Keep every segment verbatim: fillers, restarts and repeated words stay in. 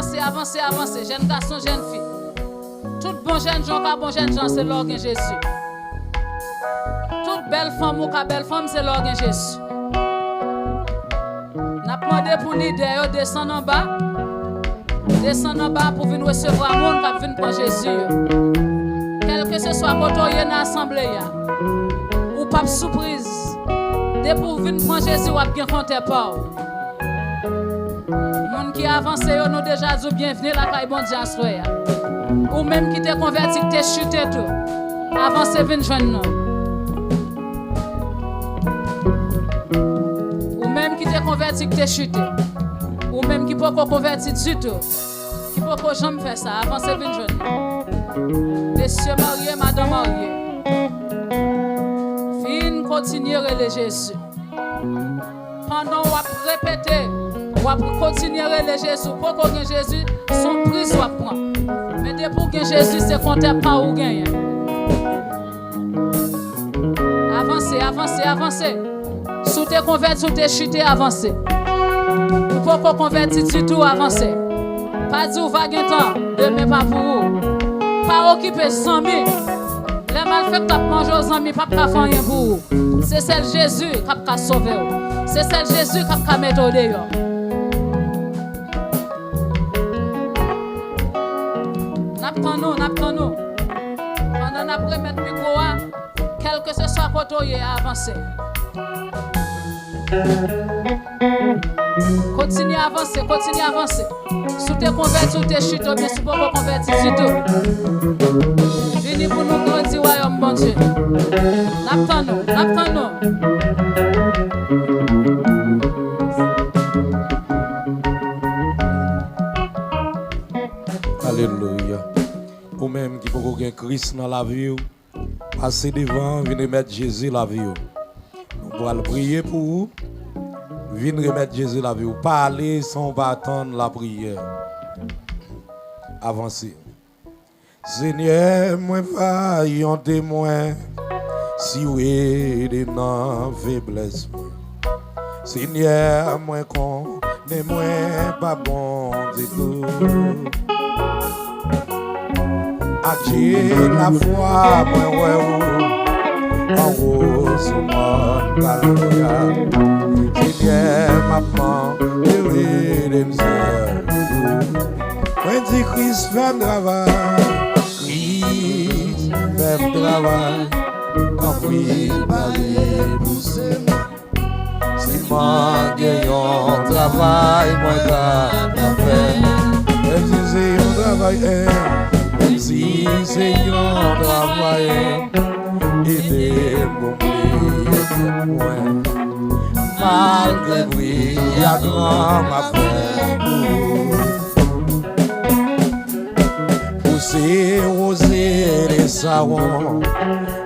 Avanse, avanse, avanse, jèn gason, jèn fi. Tout bon jèn jan w ka bon jèn jan, se lè w gen Jezi. Tout bèl fanm ou ka bèl fanm, se lè w gen Jezi. N ap mande pou lidè yo desann anba. Desann anba pou vin resevwa moun k ap vin pran Jezi yo. Kèlkeseswa kote w ye nan asanble a, ou p ap soupriz. Depi w vin pran Jezi, w ap gen kontè pa w. Moun ki avanse yo, nou deja di w byenvni lakay Bondye aswè a. Ou menm ki te konvèti, ki te chite tou, avanse vin jwenn nou. Ou menm ki te konvèti, ki te chite. Ou menm ki poko konvèti ditou, ki poko janm fè sa, avanse vin jwenn nou. Mesye marye, madanm marye, vin kontinye rele Jezi. Pandan w ap repete, w ap kontinye rele Jezi. Ou poko gen Jezi, se yon priz w ap pran. Men depi w gen Jezi, se kontè pa w ou genyen. Avanse, avanse, avanse. Si w te konvèti, w te chite, avanse. Ou poko konvèti ditou, avanse. Pa di w va gen tan, demen pa pou ou. Pa okipe zanmi. Lè malfektè ap manje w, zanmi p ap ka fè anyen pou ou. Se sèl Jezi k ap ka sove w. Se sèl Jezi k ap ka mete w deyò. N ap tann ou, n ap tann ou. Pandan n ap remèt mikwo a, kèlkeseswa kote w ye, avanse. Kontinye avanse, kontinye avanse. Si w te konvèti, w te chita, oubyen si w poko konvèti ditou, vini pou nou grandi wayòm Bondye. N ap tann ou, n ap tann ou. Alelouya. Ou menm ki poko gen Kris nan lavi w, pase devan, vin remèt Jezi lavi w. Nou pral priye pou ou. Vin remèt Jezi lavi w. Pa ale san w pa tann lapriyè. Avanse. Senyè, mwen pa yon temwen, si w ede nan feblès mwen. Senyè, mwen konnen mwen pa bon ditou. Ak je lafwa mwen wè ou anwo sou mòn Kalvè a. Senyè, m ap mande w ede m sèvi ou. Mwen di Kris fè m travay, Kris fè m travay, tanpri pa repouse m. Si m gen yon travay mwen ka fè, menm si se yon travay, eh, menm si se yon travay, eh, ede m pou m bliye tèt mwen. Malgre bri ak van m ap fè pou ou. Ou se woze de Sawon,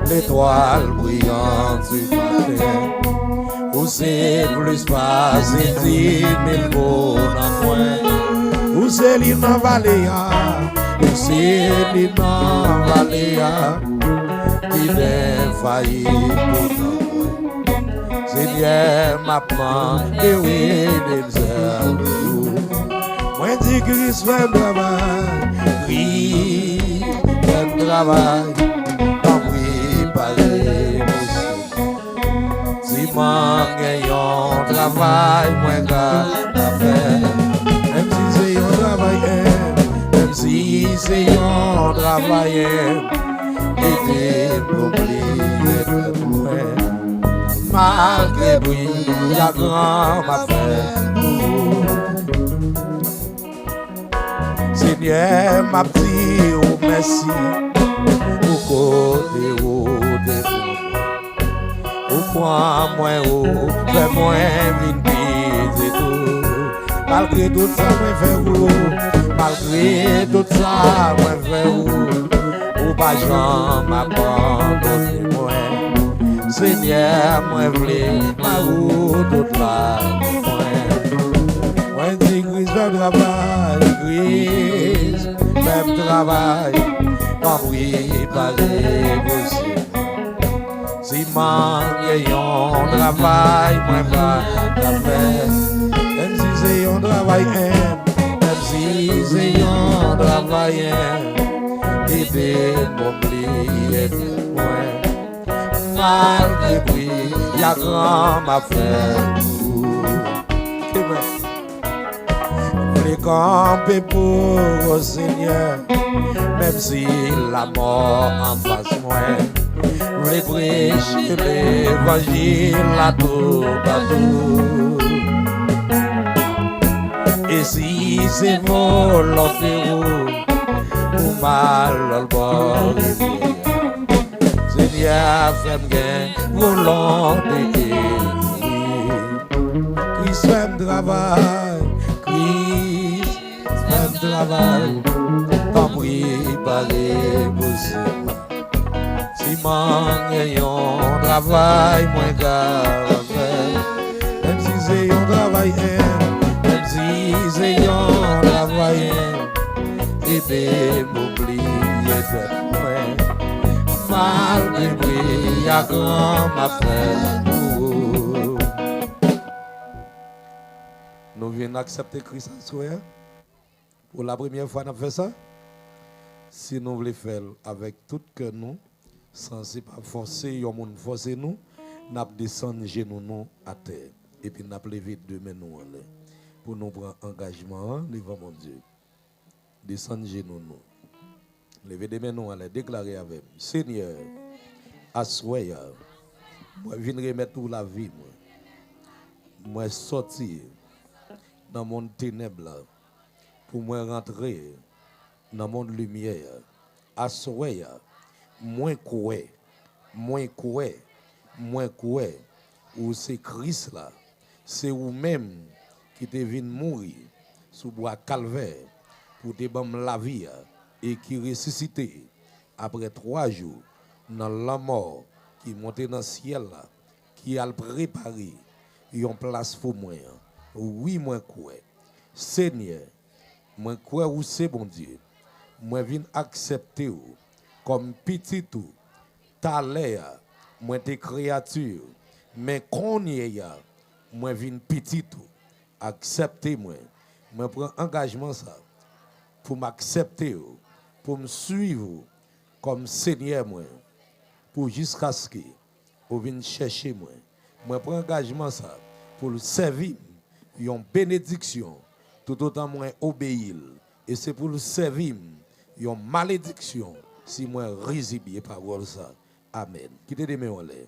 letwal briyan di maten. Ou se plis pase di mil mo nan mwen. Ou se lim nan vale a. Ou se lim nan vale a. Ki len fayi pou nan mwen. Senyè, m ap mande w ede m sèvi ou. Mwen di Kris fè m travay, Kris fè m travay, tanpri pa repouse m. Si m gen yon travay mwen ka fè, menm si se yon travay, eh, menm si se yon travay, eh, ede m pou bliye tèt mwen. Malgre bri ak van m ap fè pou ou. Senyè, m ap di ou mèsi pou kote ou te pran mwen. Ou pran mwen, ou fè mwen vin pitit ou. Malgre tout sa mwen fè ou, malgre tout sa mwen fè ou, ou pa janm abandone mwen. Senyè, mwen vle ba ou tout lavi mwen. Mwen di Kris fè m travay, Kris fè m travay, tanpri pa repouse m. Si m gen yon travay mwen pa ka fè, menm si se yon travay enb, menm Si se yon travayè, ede m obliye tèt mwen. Malgre pri a gran m ap fè pou ou. Amen. M vle kanpe pou ou, Senyè, menm si lamò anfas mwen. M vle preche levanjil la toupatou. E si se volonte ou pou m al lòt bò rivyè a, Senyè, fè m gen volonte ou. Kris, fè m travay. Kris, fè m travay. Tanpri, pale posib. Si m gen yon travay mwen ka fè, menm si se yon travay en, menm si se yon travay en, ede m obliye tèt mwen. Malgre pri a gran m ap fè pou ou. Nou vin aksepte Kris aswè a? Pou la premyè fwa n ap fè sa? Si nou vle fè l avèk tout kè nou, san se pa fòse yon moun fòse nou, n ap desann jenou nou atè, epi n ap leve de men nou anlè pou nou pran angajman an devan Bondye. Desann jenou nou. Leve de men nou anlè, deklare avè m: Senyè, aswè a, mwen vin remèt ou lavi mwen. Mwen sòti nan mond tenèb la pou mwen rantre nan mond limyè a. Aswè a, mwen kwè, mwen kwè, mwen kwè ou se Kris la. Se ou menm ki te vin mouri sou bwa Kalvè pou te ban m lavi a e ki resisite apre twa jou nan lanmò, ki monte nan syèl la, ki al prepare yon plas pou mwen. Wi, mwen kwè. Senyè, mwen kwè ou se Bondye. Mwen vin aksepte w kòm pitit ou. Talè a, mwen te kreyati, men kounye a, mwen vin pitit ou. Aksepte mwen. Mwen pran angajman sa pou m aksepte w, pou m swiv ou kòm Senyè mwen, pou jiskaske ou vin chèche mwen. Mwen pran angajman sa pou l sèvi m yon benediksyon toutotan mwen obeyi l, e se pou l sèvi m yon malediksyon si mwen rezibye pawòl sa. Amèn. Kite de men w anlè.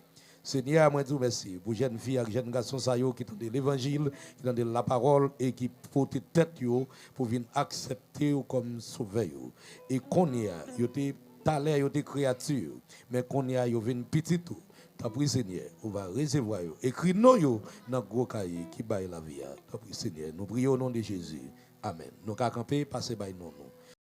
Senyè a, mwen di w mèsi pou jèn fi ak jèn gason sa yo ki tande levanjil, ki tande lapawòl e ki pote tèt yo pou vin aksepte w kòm sovè yo. E kounye a, yo te, talè yo te kreyati, men kounye a, yo vin pitit ou. Tanpri, Senyè, ou va resevwa yo. Ekri non yo nan gwo kaye ki bay lavi a. Tanpri, Senyè, nou priye o non de Jezi. Amèn. Nou ka kanpe, pase bay non nou.